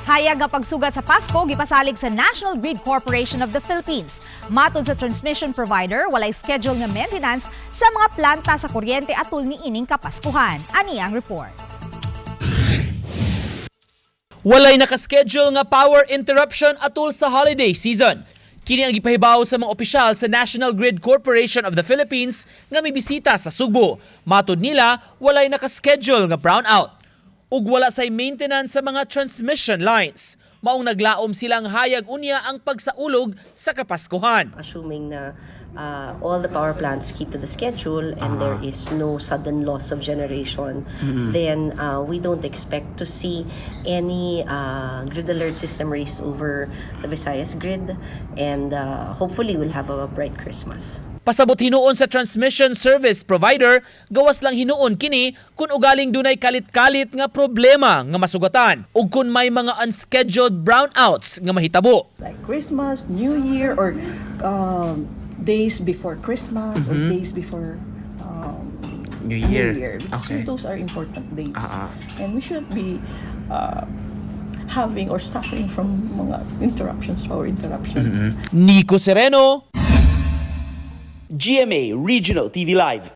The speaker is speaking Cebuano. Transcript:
Hayag nga pagsugat sa Pasko gipasalig sa National Grid Corporation of the Philippines. Matod sa transmission provider, walay schedule nga maintenance sa mga planta sa kuryente atul ni ining Kapaskuhan. Ani ang report. Walay nakaschedule nga power interruption atul sa holiday season. Kini ang gipahibaw sa mga opisyal sa National Grid Corporation of the Philippines nga mibisita sa Sugbo. Matod nila, walay nakaschedule nga brownout ug wala say maintenance sa mga transmission lines. Maong naglaom silang hayag unya ang pagsaulog sa Kapaskuhan. Assuming na all the power plants keep to the schedule and there is no sudden loss of generation, then we don't expect to see any grid alert system raised over the Visayas grid, and hopefully we'll have a bright Christmas. Pasabot hinuon sa transmission service provider, gawas lang hinuon kini kung ugaling dunay kalit-kalit nga problema nga masugatan ug kung may mga unscheduled brownouts nga mahitabo. Like Christmas, New Year, or days before Christmas or days before New New Year. Year. Because those are important dates. And we shouldn't be having or suffering from mga interruptions, power interruptions. Nico Sereno, GMA Regional TV Live.